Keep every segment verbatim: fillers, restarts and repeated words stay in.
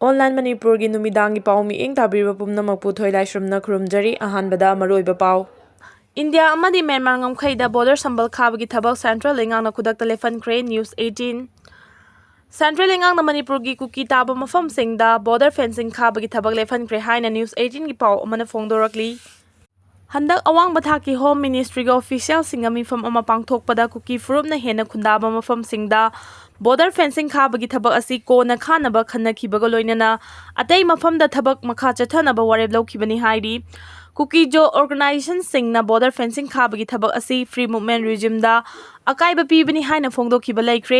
Online ꯃꯅꯤꯄꯨꯔꯒꯤ ꯅꯨꯃꯤꯗꯥꯡꯒꯤ ꯄꯥꯎ ꯃꯤꯠꯌꯦꯡ ꯇꯥꯕꯤꯔꯤꯕ ꯄꯨꯝꯅꯃꯛꯄꯨ ꯊꯣꯏꯂꯥꯏꯁ꯭ꯔꯝꯅ ꯈꯨꯔꯨꯝꯖꯔꯤ꯫ ꯑꯍꯥꯟꯕꯗ ꯃꯔꯨꯑꯣꯏꯕ ꯄꯥꯎ꯫ ꯏꯟꯗꯤꯌꯥ ꯑꯃꯗꯤ ꯃ꯭ꯌꯥꯟꯃꯥꯔ ꯉꯝꯈꯩꯗ ꯕꯣꯔꯗꯔ ꯁꯝꯕꯜ ꯈꯥꯕꯒꯤ ꯊꯕꯛ ꯁꯦꯟꯇ꯭ꯔꯦꯜ ꯂꯩꯉꯥꯛꯅ ꯈꯨꯗꯛꯇ ꯂꯦꯞꯍꯟꯈ꯭ꯔꯦ꯫ News eighteen꯫ ꯁꯦꯟꯇ꯭ꯔꯦꯜ ꯂꯩꯉꯥꯛꯅ ꯃꯅꯤꯄꯨꯔꯒꯤ ꯀꯨꯀꯤ ꯇꯥꯕ ꯃꯐꯝꯁꯤꯡꯗ ꯕꯣꯔꯗꯔ ꯐꯦꯟꯁꯤꯡ ꯈꯥꯕꯒꯤ ꯊꯕꯛ ꯂꯦꯞꯍꯟꯈ꯭ꯔꯦ ꯍꯥꯏꯅ News eighteenꯒꯤ ꯄꯥꯎ ꯑꯃꯅ ꯐꯣꯡꯗꯣꯔꯛꯂꯤ꯫ ꯍꯟꯗꯛ ꯑꯋꯥꯡꯕ ꯊꯥꯛꯀꯤ ꯍꯣꯝ ꯃꯤꯅꯤꯁꯇ꯭ꯔꯤꯒꯤ ꯑꯣꯐꯤꯁꯤꯌꯦꯜꯁꯤꯡꯒ ꯃꯤꯐꯝ ꯑꯃ ꯄꯥꯡꯊꯣꯛꯄꯗ ꯀꯨꯀꯤ ꯐꯨꯔꯨꯞꯅ ꯍꯦꯟꯅ ꯈꯨꯟꯗꯥꯕ ꯃꯐꯝꯁꯤꯡꯗ ꯕꯣꯔꯗꯔ ꯐꯦꯟꯁꯤꯡ ꯈꯥꯕꯒꯤ ꯊꯕꯛ ꯑꯁꯤ ꯀꯣꯟꯅ ꯈꯥꯅꯕ ꯈꯟꯅꯈꯤꯕꯒ ꯂꯣꯏꯅꯅ ꯑꯇꯩ ꯃꯐꯝꯗ ꯊꯕꯛ ꯃꯈꯥ ꯆꯠꯊꯅꯕ ꯋꯥꯔꯦꯞ ꯂꯧꯈꯤꯕꯅꯤ ꯍꯥꯏꯔꯤ꯫ ꯀꯨꯀꯤꯖꯣ ꯑꯣꯔꯒꯅꯥꯏꯖꯦꯁꯟꯁꯤꯡꯅ ꯕꯣꯔꯗꯔ ꯐꯦꯟꯁꯤꯡ ꯈꯥꯕꯒꯤ ꯊꯕꯛ ꯑꯁꯤ ꯐ꯭ꯔꯤ ꯃꯨꯚꯃꯦꯟ ꯔꯤꯖꯤꯝꯗ ꯑꯀꯥꯏꯕ ꯄꯤꯕꯅꯤ ꯍꯥꯏꯅ ꯐꯣꯡꯗꯣꯛꯈꯤꯕ ꯂꯩꯈ꯭ꯔꯦ꯫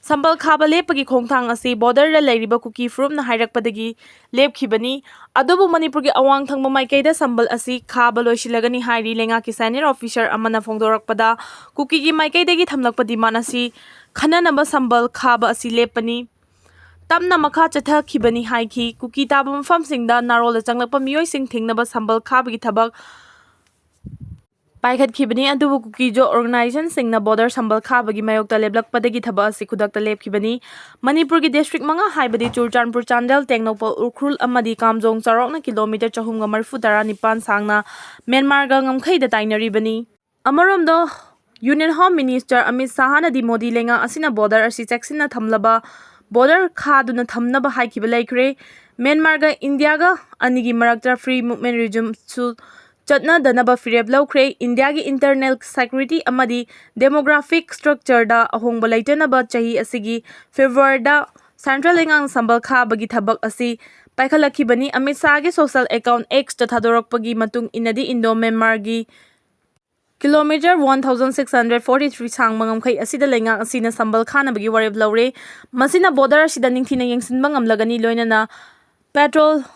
ꯁꯝꯕꯜ ꯈꯥꯕ ꯂꯦꯞꯄꯒꯤ ꯈꯣꯡꯊꯥꯡ ꯑꯁꯤ ꯕꯣꯔꯗꯔꯗ ꯂꯩꯔꯤꯕ ꯀꯨꯀꯤ ꯐꯨꯔꯨꯞꯅ ꯍꯥꯏꯔꯛꯄꯗꯒꯤ ꯂꯦꯞꯈꯤꯕꯅꯤ꯫ ꯑꯗꯨꯕꯨ ꯃꯅꯤꯄꯨꯔꯒꯤ ꯑꯋꯥꯡ ꯊꯪꯕ ꯃꯥꯏꯀꯩꯗ ꯁꯝꯕꯜ ꯑꯁꯤ ꯈꯥꯕ ꯂꯣꯏꯁꯤꯜꯂꯒꯅꯤ ꯍꯥꯏꯔꯤ꯫ ꯂꯩꯉꯥꯛꯀꯤ ꯁꯦꯅꯤꯌꯔ ꯑꯣꯐꯤꯁꯥꯔ ꯑꯃꯅ ꯐꯣꯡꯗꯣꯔꯛꯄꯗ, ꯀꯨꯀꯤꯒꯤ ꯃꯥꯏꯀꯩꯗꯒꯤ ꯊꯝꯂꯛꯄ ꯗꯤꯃꯥꯟ ꯑꯁꯤ ꯈꯟꯅꯅꯕ ꯁꯝꯕꯜ ꯈꯥꯕ ꯑꯁꯤ ꯂꯦꯞꯄꯅꯤ꯫ ꯇꯞꯅ ꯃꯈꯥ ꯆꯠꯊꯈꯤꯕꯅꯤ ꯍꯥꯏꯈꯤ꯫ ꯀꯨꯀꯤ ꯇꯥꯕ ꯃꯐꯝꯁꯤꯡꯗ ꯅꯥꯔꯣꯜꯗ ꯆꯪꯂꯛꯄ ꯃꯤꯑꯣꯏꯁꯤꯡ ꯊꯤꯡꯅꯕ ꯁꯝꯕꯜ ꯈꯥꯕꯒꯤ ꯊꯕꯛ ꯄꯥꯏꯈꯠꯈꯤꯕꯅꯤ꯫ ꯑꯗꯨꯕꯨ ꯀꯨꯀꯤꯖꯣ ꯑꯣꯔꯒꯅꯥꯏꯖꯦꯁꯟꯁꯤꯡꯅ ꯕꯣꯔꯗꯔ ꯁꯝꯕꯜ ꯈꯥꯕꯒꯤ ꯃꯥꯌꯣꯛꯇ ꯂꯦꯞꯂꯛꯄꯗꯒꯤ ꯊꯕꯛ ꯑꯁꯤ ꯈꯨꯗꯛꯇ ꯂꯦꯞꯈꯤꯕꯅꯤ꯫ ꯃꯅꯤꯄꯨꯔꯒꯤ ꯗꯤꯁꯇ꯭ꯔꯤꯛ ꯃꯉꯥ ꯍꯥꯏꯕꯗꯤ ꯆꯨꯔꯆꯥꯟꯄꯨꯔ, ꯆꯥꯟꯗꯦꯜ, ꯇꯦꯡꯅꯧꯄꯜ, ꯎꯈ꯭ꯔꯨꯜ ꯑꯃꯗꯤ ꯀꯥꯝꯖꯣꯡ ꯆꯥꯎꯔꯥꯛꯅ ꯀꯤꯂꯣꯃꯤꯇꯔ ꯆꯍꯨꯝꯒ ꯃꯔꯤꯐꯨ ꯇꯔꯥ ꯅꯤꯄꯥꯟ ꯁꯥꯡꯅ ꯃ꯭ꯌꯥꯟꯃꯥꯔꯒ ꯉꯝꯈꯩꯗ ꯇꯥꯏꯅꯔꯤꯕꯅꯤ꯫ ꯑꯃꯔꯣꯝꯗ, ꯌꯨꯅꯤꯌꯟ ꯍꯣꯝ ꯃꯤꯅꯤꯁꯇꯔ ꯑꯃꯤꯠ ꯁꯥꯍꯅꯗꯤ ꯃꯣꯗꯤ ꯂꯩꯉꯥꯛ ꯑꯁꯤꯅ ꯕꯣꯔꯗꯔ ꯑꯁꯤ ꯆꯦꯛꯁꯤꯟꯅ ꯊꯝꯂꯕ, ꯕꯣꯔꯗꯔ ꯈꯥꯗꯨꯅ ꯊꯝꯅꯕ ꯍꯥꯏꯈꯤꯕ ꯂꯩꯈ꯭ꯔꯦ꯫ ꯃ꯭ꯌꯥꯟꯃꯥꯔꯒ ꯏꯟꯗꯤꯌꯥꯒ ꯑꯅꯤꯒꯤ ꯃꯔꯛꯇ ꯐ꯭ꯔꯤ ꯃꯨꯚꯃꯦꯟ ꯔꯤꯖꯤꯝꯁꯨ ꯆꯠꯅꯗꯅꯕ ꯐꯤꯔꯦꯞ ꯂꯧꯈ꯭ꯔꯦ꯫ ꯏꯟꯗꯤꯌꯥꯒꯤ ꯏꯟꯇꯔꯅꯦꯜ ꯁꯦꯀ꯭ꯌꯨꯔꯤꯇꯤ ꯑꯃꯗꯤ ꯗꯦꯃꯣꯒ꯭ꯔꯥꯐꯤꯛ ꯁ꯭ꯇ꯭ꯔꯛꯆꯔꯗ ꯑꯍꯣꯡꯕ ꯂꯩꯇꯅꯕ ꯆꯍꯤ ꯑꯁꯤꯒꯤ ꯐꯦꯕ꯭ꯔꯨꯋꯥꯔꯤꯗ ꯁꯦꯟꯇ꯭ꯔꯦꯜ ꯂꯩꯉꯥꯛꯅ ꯁꯝꯕꯜ ꯈꯥꯕꯒꯤ ꯊꯕꯛ ꯑꯁꯤ ꯄꯥꯏꯈꯠꯂꯛꯈꯤꯕꯅꯤ꯫ ꯑꯃꯤꯠ ꯁꯥꯍꯒꯤ ꯁꯣꯁꯤꯌꯦꯜ ꯑꯦꯀꯥꯎꯟꯠ Xꯇ ꯊꯥꯗꯣꯔꯛꯄꯒꯤ ꯃꯇꯨꯡ ꯏꯟꯅꯗꯤ, ꯏꯟꯗꯣ ꯃ꯭ꯌꯥꯟꯃꯥꯔꯒꯤ kilometre one thousand six hundred forty three ꯁꯥꯡꯕ ꯉꯝꯈꯩ ꯑꯁꯤꯗ ꯂꯩꯉꯥꯛ ꯑꯁꯤꯅ ꯁꯝꯕꯜ ꯈꯥꯅꯕꯒꯤ ꯋꯥꯔꯦꯞ ꯂꯧꯔꯦ꯫ ꯃꯁꯤꯅ ꯕꯣꯔꯗꯔ ꯑꯁꯤꯗ ꯅꯤꯡꯊꯤꯅ ꯌꯦꯡꯁꯤꯟꯕ ꯉꯝꯂꯒꯅꯤ, ꯂꯣꯏꯅꯅ ꯄꯦꯇ꯭ꯔꯣꯜ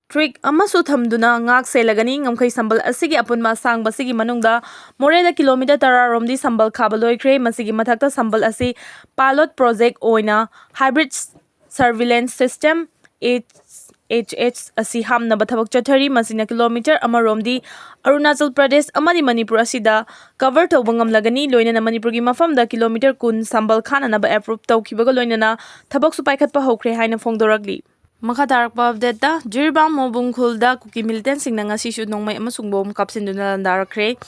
ꯇ꯭ꯔꯤꯛ ꯑꯃꯁꯨ ꯊꯝꯗꯨꯅ ꯉꯥꯛ ꯁꯦꯜꯂꯒꯅꯤ꯫ ꯉꯝꯈꯩ ꯁꯝꯕꯜ ꯑꯁꯤꯒꯤ ꯑꯄꯨꯟꯕ ꯑꯁꯥꯡꯕꯁꯤꯒꯤ ꯃꯅꯨꯡꯗ ꯃꯣꯔꯦꯗ ꯀꯤꯂꯣꯃꯤꯇꯔ ꯇꯔꯥ ꯔꯣꯝꯗꯤ ꯁꯝꯕꯜ ꯈꯥꯕ ꯂꯣꯏꯈ꯭ꯔꯦ꯫ ꯃꯁꯤꯒꯤ ꯃꯊꯛꯇ ꯁꯝꯕꯜ ꯑꯁꯤ pilot project ꯑꯣꯏꯅ hybrid surveillance system, A H H ꯑꯁꯤ ꯍꯥꯞꯅꯕ ꯊꯕꯛ ꯆꯠꯊꯔꯤ꯫ ꯃꯁꯤꯅ ꯀꯤꯂꯣꯃꯤꯇꯔ ꯑꯃꯔꯣꯝꯗꯤ ꯑꯔꯨꯅꯥꯆꯜ ꯄ꯭ꯔꯗꯦꯁ ꯑꯃꯗꯤ ꯃꯅꯤꯄꯨꯔ ꯑꯁꯤꯗ ꯀꯚꯔ ꯇꯧꯕ ꯉꯝꯂꯒꯅꯤ꯫ ꯂꯣꯏꯅꯅ ꯃꯅꯤꯄꯨꯔꯒꯤ ꯃꯐꯝꯗ ꯀꯤꯂꯣꯃꯤꯇꯔ ꯀꯨꯟ ꯁꯝꯕꯜ ꯈꯥꯅꯅꯕ ꯑꯦꯄ꯭ꯔꯨꯞ ꯇꯧꯈꯤꯕꯒ ꯂꯣꯏꯅꯅ ꯊꯕꯛꯁꯨ ꯄꯥꯏꯈꯠꯄ ꯍꯧꯈ꯭ꯔꯦ ꯍꯥꯏꯅ ꯐꯣꯡꯗꯣꯔꯛꯂꯤ꯫ ꯃꯈꯥ ꯇꯥꯔꯛꯄ ꯑꯞꯗꯦꯠꯇ, ꯖꯤꯔꯤꯕꯥꯝ ꯃꯣꯡꯕꯨꯡ ꯈꯨꯜꯗ ꯀꯨꯀꯤ ꯃꯤꯂꯤꯇꯦꯟꯁꯤꯡꯅ ꯉꯁꯤꯁꯨ ꯅꯣꯡꯃꯩ ꯑꯃꯁꯨꯡ ꯕꯣꯝ ꯀꯥꯞꯁꯤꯟꯗꯨꯅ ꯂꯥꯟꯗꯥꯔꯛꯈ꯭ꯔꯦ꯫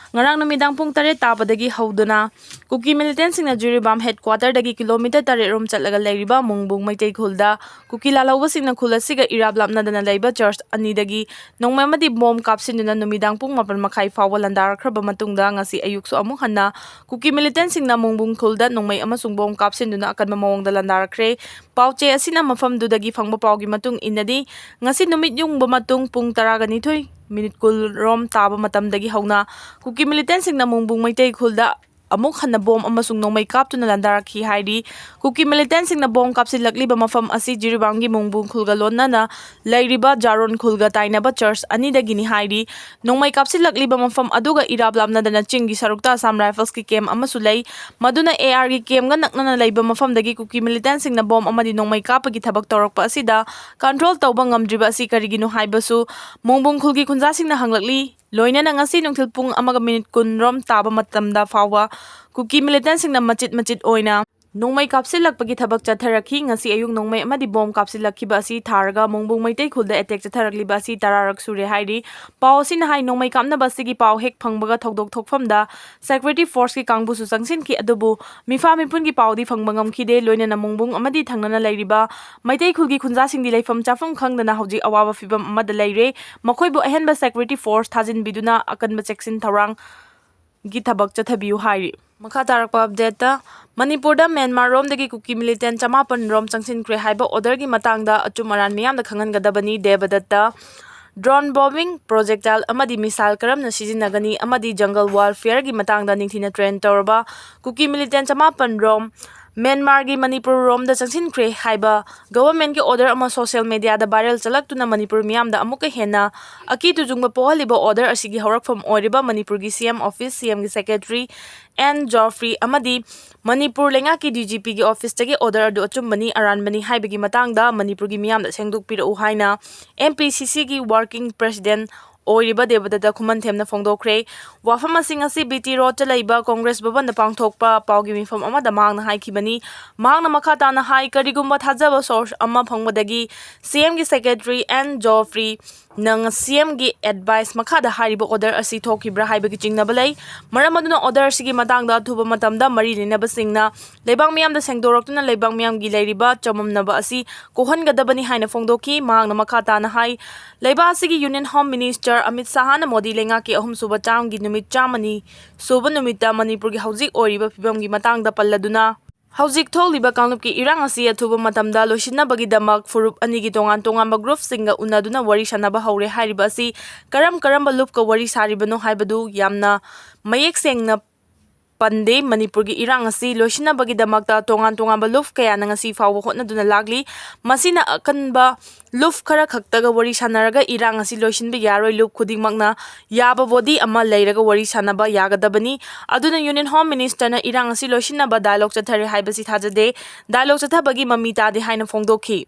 ꯉꯔꯥꯡ ꯅꯨꯃꯤꯗꯥꯡ ꯄꯨꯡ ꯇꯔꯦꯠ ꯇꯥꯕꯗꯒꯤ ꯍꯧꯗꯨꯅ ꯀꯨꯀꯤ ꯃꯤꯂꯤꯇꯦꯟꯁꯤꯡꯅ ꯖꯤꯔꯤꯕꯥꯝ ꯍꯦꯗꯀ꯭ꯋꯥꯇꯔꯗꯒꯤ ꯀꯤꯂꯣꯃꯤꯇꯔ ꯇꯔꯦꯠ ꯔꯣꯝ ꯆꯠꯂꯒ ꯂꯩꯔꯤꯕ ꯃꯣꯡꯕꯨꯡ ꯃꯩꯇꯩ ꯈꯨꯜꯗ ꯀꯨꯀꯤ ꯂꯥꯜꯍꯧꯕꯁꯤꯡꯅ ꯈꯨꯜ ꯑꯁꯤꯒ ꯏꯔꯥꯞ ꯂꯥꯞꯅꯗꯅ ꯂꯩꯕ ꯆꯔꯆ ꯑꯅꯤꯗꯒꯤ ꯅꯣꯡꯃꯩ ꯑꯃꯗꯤ ꯕꯣꯝ ꯀꯥꯞꯁꯤꯟꯗꯨꯅ ꯅꯨꯃꯤꯗꯥꯡ ꯄꯨꯡ ꯃꯥꯄꯟ ꯃꯈꯥꯏ ꯐꯥꯎꯕ ꯂꯥꯟꯗꯥꯔꯛꯈ꯭ꯔꯕ ꯃꯇꯨꯡꯗ, ꯉꯁꯤ ꯑꯌꯨꯛꯁꯨ ꯑꯃꯨꯛ ꯍꯟꯅ ꯀꯨꯀꯤ ꯃꯤꯂꯤꯇꯦꯟꯁꯤꯡꯅ ꯃꯣꯡꯕꯨꯡ ꯈꯨꯜꯗ ꯅꯣꯡꯃꯩ ꯑꯃꯁꯨꯡ ꯕꯣꯝ ꯀꯥꯞꯁꯤꯟꯗꯨꯅ ꯑꯀꯟꯕ ꯃꯑꯣꯡꯗ ꯂꯥꯟꯗꯥꯔꯛꯈ꯭ꯔꯦ꯫ ꯄꯥꯎꯆꯦ ꯑꯁꯤꯅ ꯃꯐꯝꯗꯨꯗꯒꯤ ꯐꯪꯕ ꯄꯥꯎꯒꯤ ꯃꯇꯨꯡ ꯏꯟꯅꯗꯤ, ꯉꯁꯤ ꯅꯨꯃꯤꯠ ꯌꯨꯡꯕ ꯃꯇꯨꯡ ꯄꯨꯡ ꯇꯔꯥꯒ ꯅꯤꯊꯣꯏ ꯃꯤꯅꯤꯠ ꯀꯨꯟ ꯔꯣꯝ ꯇꯥꯕ ꯃꯇꯝꯗꯒꯤ ꯍꯧꯅ ꯀꯨꯀꯤ ꯃꯤꯂꯤꯇꯦꯟꯁꯤꯡꯅ ꯃꯣꯡꯕꯨꯡ ꯃꯩꯇꯩ ꯈꯨꯜꯗ ꯑꯃꯨꯛ ꯍꯟꯅ ꯕꯣꯝ ꯑꯃꯁꯨꯡ ꯅꯣꯡꯃꯩ ꯀꯥꯞꯇꯨꯅ ꯂꯥꯟꯗꯥꯔꯛꯈꯤ ꯍꯥꯏꯔꯤ꯫ ꯀꯨꯀꯤ ꯃꯤꯂꯤꯇꯦꯟꯁꯤꯡꯅ ꯕꯣꯝ ꯀꯥꯞꯁꯤꯜꯂꯛꯂꯤꯕ ꯃꯐꯝ ꯑꯁꯤ ꯖꯤꯔꯤꯕꯥꯝꯒꯤ ꯃꯣꯡꯕꯨꯡ ꯈꯨꯜꯒ ꯂꯣꯟꯅꯅ ꯂꯩꯔꯤꯕ ꯖꯥꯔꯣꯟ ꯈꯨꯜꯒ ꯇꯥꯏꯅꯕ ꯆꯔꯆ ꯑꯅꯤꯗꯒꯤꯅꯤ ꯍꯥꯏꯔꯤ꯫ ꯅꯣꯡꯃꯩ ꯀꯥꯞꯁꯤꯜꯂꯛꯂꯤꯕ ꯃꯐꯝ ꯑꯗꯨꯒ ꯏꯔꯥꯞ ꯂꯥꯞꯅꯗꯅ ꯆꯤꯡꯒꯤ ꯁꯔꯨꯛꯇ ꯑꯁꯥꯝ ꯔꯥꯏꯐꯜꯁꯀꯤ ꯀꯦꯝ ꯑꯃꯁꯨ ꯂꯩ꯫ ꯃꯗꯨꯅ ARꯒꯤ ꯀꯦꯝꯒ ꯅꯛꯅꯅ ꯂꯩꯕ ꯃꯐꯝꯗꯒꯤ ꯀꯨꯀꯤ ꯃꯤꯂꯤꯇꯦꯟꯁꯤꯡꯅ ꯕꯣꯝ ꯑꯃꯗꯤ ꯅꯣꯡꯃꯩ ꯀꯥꯞꯄꯒꯤ ꯊꯕꯛ ꯇꯧꯔꯛꯄ ꯑꯁꯤꯗ ꯀꯟꯇ꯭ꯔꯣꯜ ꯇꯧꯕ ꯉꯝꯗ꯭ꯔꯤꯕ ꯑꯁꯤ ꯀꯔꯤꯒꯤꯅꯣ ꯍꯥꯏꯕꯁꯨ ꯃꯣꯡꯕꯨꯡ ꯈꯨꯜꯒꯤ ꯈꯨꯟꯖꯥꯁꯤꯡꯅ ꯍꯪꯂꯛꯂꯤ꯫ ꯂꯣꯏꯅꯅ ꯉꯁꯤ ꯅꯨꯡꯊꯤꯜ ꯄꯨꯡ ꯑꯃꯒ ꯃꯤꯅꯤꯠ ꯀꯨꯟ ꯔꯣꯝ ꯇꯥꯕ ꯃꯇꯝꯗ ꯐꯥꯎꯕ ꯀꯨꯀꯤ ꯃꯤꯂꯤꯇꯦꯟꯁꯤꯡꯅ ꯃꯆꯤꯠ ꯃꯆꯤꯠ ꯑꯣꯏꯅ ꯅꯣꯡꯃꯩ ꯀꯥꯞꯁꯤꯜꯂꯛꯄꯒꯤ ꯊꯕꯛ ꯆꯠꯊꯔꯛꯈꯤ꯫ ꯉꯁꯤ ꯑꯌꯨꯛ ꯅꯣꯡꯃꯩ ꯑꯃꯗꯤ ꯕꯣꯝ ꯀꯥꯞꯁꯤꯜꯂꯛꯈꯤꯕ ꯑꯁꯤ ꯊꯥꯔꯒ ꯃꯣꯡꯕꯨꯡ ꯃꯩꯇꯩ ꯈꯨꯜꯗ ꯑꯦꯇꯦꯛ ꯆꯠꯊꯔꯛꯂꯤꯕ ꯑꯁꯤ ꯇꯔꯥꯔꯛ ꯁꯨꯔꯦ ꯍꯥꯏꯔꯤ꯫ ꯄꯥꯎ ꯑꯁꯤꯅ ꯍꯥꯏ, ꯅꯣꯡꯃꯩ ꯀꯥꯞꯅꯕ ꯑꯁꯤꯒꯤ ꯄꯥꯎ ꯍꯦꯛ ꯐꯪꯕꯒ ꯊꯧꯗꯣꯛ ꯊꯣꯛꯐꯝꯗ ꯁꯦꯀ꯭ꯌꯨꯔꯤꯇꯤ ꯐꯣꯔꯁꯀꯤ ꯀꯥꯡꯕꯨꯁꯨ ꯆꯪꯁꯤꯟꯈꯤ, ꯑꯗꯨꯕꯨ ꯃꯤꯐꯥ ꯃꯤꯄꯨꯟꯒꯤ ꯄꯥꯎꯗꯤ ꯐꯪꯕ ꯉꯝꯈꯤꯗꯦ꯫ ꯂꯣꯏꯅꯅ ꯃꯣꯡꯕꯨꯡ ꯑꯃꯗꯤ ꯊꯪꯅꯅ ꯂꯩꯔꯤꯕ ꯃꯩꯇꯩ ꯈꯨꯜꯒꯤ ꯈꯨꯟꯖꯥꯁꯤꯡꯗꯤ ꯂꯩꯐꯝ ꯆꯥꯐꯝ ꯈꯪꯗꯅ ꯍꯧꯖꯤꯛ ꯑꯋꯥꯕ ꯐꯤꯕꯝ ꯑꯃꯗ ꯂꯩꯔꯦ꯫ ꯃꯈꯣꯏꯕꯨ ꯑꯍꯦꯟꯕ ꯁꯦꯀ꯭ꯌꯨꯔꯤꯇꯤ ꯐꯣꯔꯁ ꯊꯥꯖꯤꯟꯕꯤꯗꯨꯅ ꯑꯀꯟꯕ ꯆꯦꯛꯁꯤꯟ ꯊꯧꯔꯥꯡ ꯒꯤ ꯊꯕꯛ ꯆꯠꯊꯕꯤꯌꯨ ꯍꯥꯏꯔꯤ꯫ ꯃꯈꯥ ꯇꯥꯔꯛꯄ ꯑꯞꯗꯦꯠꯇ, ꯃꯅꯤꯄꯨꯔꯗ ꯃ꯭ꯌꯥꯟꯃꯥꯔ ꯔꯣꯝꯗꯒꯤ ꯀꯨꯀꯤ ꯃꯤꯂꯤꯇꯦꯟ ꯆꯃꯥꯄꯟ ꯔꯣꯝ ꯆꯪꯁꯤꯟꯈ꯭ꯔꯦ ꯍꯥꯏꯕ ꯑꯣꯔꯗꯔꯒꯤ ꯃꯇꯥꯡꯗ ꯑꯆꯨꯝ ꯑꯔꯥꯟ ꯃꯤꯌꯥꯝꯗ ꯈꯪꯍꯟꯒꯗꯕꯅꯤ꯫ ꯗꯦꯕꯗꯠꯇ, ꯗ꯭ꯔꯣꯟ ꯕꯣꯝꯕꯤꯡ, ꯄ꯭ꯔꯣꯖꯦꯛꯇꯥꯏꯜ ꯑꯃꯗꯤ ꯃꯤꯁꯥꯏꯜ ꯀꯔꯝꯅ ꯁꯤꯖꯤꯟꯅꯒꯅꯤ ꯑꯃꯗꯤ ꯖꯪꯒꯜ ꯋꯥꯔꯐꯤꯌꯔꯒꯤ ꯃꯇꯥꯡꯗ ꯅꯤꯡꯊꯤꯅ ꯇ꯭ꯔꯦꯟ ꯇꯧꯔꯕ ꯀꯨꯀꯤ ꯃꯤꯂꯤꯇꯦꯟ ꯆꯃꯥꯄꯟ ꯔꯣꯝ ꯃ꯭ꯌꯥꯟꯃꯥꯔꯒꯤ ꯃꯅꯤꯄꯨꯔ ꯔꯣꯝꯗ ꯆꯪꯁꯤꯟꯈ꯭ꯔꯦ ꯍꯥꯏꯕ ꯒꯚꯔꯟꯃꯦꯟꯠꯀꯤ ꯑꯣꯔꯗꯔ ꯑꯃ ꯁꯣꯁꯤꯌꯦꯜ ꯃꯤꯗꯤꯌꯥꯗ ꯚꯥꯏꯔꯦꯜ ꯆꯠꯂꯛꯇꯨꯅ ꯃꯅꯤꯄꯨꯔ ꯃꯤꯌꯥꯝꯗ ꯑꯃꯨꯛꯀ ꯍꯦꯟꯅ ꯑꯀꯤ ꯇꯨꯖꯨꯡꯕ ꯄꯣꯛꯍꯜꯂꯤꯕ ꯑꯣꯔꯗꯔ ꯑꯁꯤꯒꯤ ꯍꯧꯔꯛꯐꯝ ꯑꯣꯏꯔꯤꯕ ꯃꯅꯤꯄꯨꯔꯒꯤ ꯁꯤ ꯑꯦꯝ ꯑꯣꯐꯤꯁ, ꯁꯤ ꯑꯦꯝꯒꯤ ꯁꯦꯀ꯭ꯔꯦꯇꯔꯤ ꯑꯦꯟ ꯖꯣꯐ꯭ꯔꯤ ꯑꯃꯗꯤ ꯃꯅꯤꯄꯨꯔ ꯂꯩꯉꯥꯛꯀꯤ ꯗꯤ ꯖꯤ ꯄꯤꯒꯤ ꯑꯣꯐꯤꯁꯇꯒꯤ ꯑꯣꯔꯗꯔ ꯑꯗꯨ ꯑꯆꯨꯝꯕꯅꯤ, ꯑꯔꯥꯟꯕꯅꯤ ꯍꯥꯏꯕꯒꯤ ꯃꯇꯥꯡꯗ ꯃꯅꯤꯄꯨꯔꯒꯤ ꯃꯤꯌꯥꯝꯗ ꯁꯦꯡꯗꯣꯛꯄꯤꯔꯛꯎ ꯍꯥꯏꯅ ꯑꯦꯝ ꯄꯤ ꯁꯤ ꯁꯤꯒꯤ ꯋꯥꯔꯀꯤꯡ ꯄ꯭ꯔꯦꯁꯤꯗꯦꯟꯠ ꯑꯣꯏꯔꯤꯕ ꯗꯦꯕꯗꯠꯇ ꯈꯨꯃꯟꯊꯦꯝꯅ ꯐꯣꯡꯗꯣꯛꯈ꯭ꯔꯦ꯫ ꯋꯥꯐꯝ ꯑꯁꯤ ꯉꯁꯤ ꯕꯤ ꯇꯤ ꯔꯣꯗꯇ ꯂꯩꯕ ꯀꯣꯡꯒ꯭ꯔꯦꯁ ꯚꯕꯟꯗ ꯄꯥꯡꯊꯣꯛꯄ ꯄꯥꯎꯒꯤ ꯃꯤꯐꯝ ꯑꯃꯗ ꯃꯍꯥꯛꯅ ꯍꯥꯏꯈꯤꯕꯅꯤ꯫ ꯃꯍꯥꯛꯅ ꯃꯈꯥ ꯇꯥꯅ ꯍꯥꯏ, ꯀꯔꯤꯒꯨꯝꯕ ꯊꯥꯖꯕ ꯁꯣꯔꯁ ꯑꯃ ꯐꯪꯕꯗꯒꯤ ꯁꯤ ꯑꯦꯝꯒꯤ ꯁꯦꯀ꯭ꯔꯦꯇꯔꯤ ꯑꯦꯟ ꯖꯣꯐ꯭ꯔꯤ ꯅ ꯁꯤ ꯑꯦꯝꯒꯤ ꯑꯦꯗꯚꯥꯏꯁ ꯃꯈꯥꯗ ꯍꯥꯏꯔꯤꯕ ꯑꯣꯔꯗꯔ ꯑꯁꯤ ꯊꯣꯛꯈꯤꯕ꯭ꯔꯥ ꯍꯥꯏꯕꯒꯤ ꯆꯤꯡꯅꯕ ꯂꯩ꯫ ꯃꯔꯝ ꯑꯗꯨꯅ ꯑꯣꯔꯗꯔ ꯑꯁꯤꯒꯤ ꯃꯇꯥꯡꯗ ꯑꯊꯨꯕ ꯃꯇꯝꯗ ꯃꯔꯤ ꯂꯩꯅꯕꯁꯤꯡꯅ ꯂꯩꯕꯥꯛ ꯃꯤꯌꯥꯝꯗ ꯁꯦꯡꯗꯣꯔꯛꯇꯨꯅ ꯂꯩꯕꯥꯛ ꯃꯤꯌꯥꯝꯒꯤ ꯂꯩꯔꯤꯕ ꯆꯃꯝꯅꯕ ꯑꯁꯤ ꯀꯣꯛꯍꯟꯒꯗꯕꯅꯤ ꯍꯥꯏꯅ ꯐꯣꯡꯗꯣꯛꯈꯤ꯫ ꯃꯍꯥꯛꯅ ꯃꯈꯥ ꯇꯥꯅ ꯍꯥꯏ, ꯂꯩꯕꯥꯛ ꯑꯁꯤꯒꯤ ꯌꯨꯅꯤꯌꯟ ꯍꯣꯝ ꯃꯤꯅꯤꯁꯇꯔ ꯑꯃꯤꯠ ꯁꯥꯍꯅ ꯃꯣꯗꯤ ꯂꯩꯉꯥꯛꯀꯤ ꯑꯍꯨꯝꯁꯨꯕ ꯇꯔꯝꯒꯤ ꯅꯨꯃꯤꯠ ꯆꯥꯝꯃꯅꯤ ꯁꯨꯕ ꯅꯨꯃꯤꯠꯇ ꯃꯅꯤꯄꯨꯔꯒꯤ ꯍꯧꯖꯤꯛ ꯑꯣꯏꯔꯤꯕ ꯐꯤꯕꯝꯒꯤ ꯃꯇꯥꯡꯗ ꯄꯜꯂꯗꯨꯅ, ꯍꯧꯖꯤꯛ ꯊꯣꯛꯂꯤꯕ ꯀꯥꯡꯂꯨꯞꯀꯤ ꯏꯔꯥꯡ ꯑꯁꯤ ꯑꯊꯨꯕ ꯃꯇꯝꯗ ꯂꯣꯏꯁꯤꯟꯅꯕꯒꯤꯗꯃꯛ ꯐꯨꯔꯨꯞ ꯑꯅꯤꯒꯤ ꯇꯣꯉꯥꯟ ꯇꯣꯉꯥꯟꯕ ꯒ꯭ꯔꯨꯞꯁꯤꯡꯒ ꯎꯅꯗꯨꯅ ꯋꯥꯔꯤ ꯁꯥꯟꯅꯕ ꯍꯧꯔꯦ ꯍꯥꯏꯔꯤꯕ ꯑꯁꯤ ꯀꯔꯝ ꯀꯔꯝꯕ ꯂꯨꯞꯀ ꯋꯥꯔꯤ ꯁꯥꯔꯤꯕꯅꯣ ꯍꯥꯏꯕꯗꯨ ꯌꯥꯝꯅ ꯃꯌꯦꯛ ꯁꯦꯡꯅ ꯄꯟꯗꯦ꯫ ꯃꯅꯤꯄꯨꯔꯒꯤ ꯏꯔꯥꯡ ꯑꯁꯤ ꯂꯣꯏꯁꯤꯟꯅꯕꯒꯤꯗꯃꯛꯇ ꯇꯣꯉꯥꯟ ꯇꯣꯉꯥꯟꯕ ꯂꯨꯞ ꯀꯌꯥꯅ ꯉꯁꯤ ꯐꯥꯎꯕ ꯍꯣꯠꯅꯗꯨꯅ ꯂꯥꯛꯂꯤ꯫ ꯃꯁꯤꯅ ꯑꯀꯟꯕ ꯂꯨꯞ ꯈꯔ ꯈꯛꯇꯒ ꯋꯥꯔꯤ ꯁꯥꯟꯅꯔꯒ ꯏꯔꯥꯡ ꯑꯁꯤ ꯂꯣꯏꯁꯤꯟꯕ ꯌꯥꯔꯣꯏ꯫ ꯂꯨꯞ ꯈꯨꯗꯤꯡꯃꯛꯅ ꯌꯥꯕ ꯕꯣꯗꯤ ꯑꯃ ꯂꯩꯔꯒ ꯋꯥꯔꯤ ꯁꯥꯟꯅꯕ ꯌꯥꯒꯗꯕꯅꯤ꯫ ꯑꯗꯨꯅ ꯌꯨꯅꯤꯌꯟ ꯍꯣꯝ ꯃꯤꯅꯤꯁꯇꯔꯅ ꯏꯔꯥꯡ ꯑꯁꯤ ꯂꯣꯏꯁꯤꯟꯅꯕ ꯗꯥꯏꯂꯣꯒ ꯆꯠꯊꯔꯦ ꯍꯥꯏꯕꯁꯤ ꯊꯥꯖꯗꯦ꯫ ꯗꯥꯏꯂꯣꯒ ꯆꯠꯊꯕꯒꯤ ꯃꯃꯤ ꯇꯥꯗꯦ ꯍꯥꯏꯅ ꯐꯣꯡꯗꯣꯛꯈꯤ꯫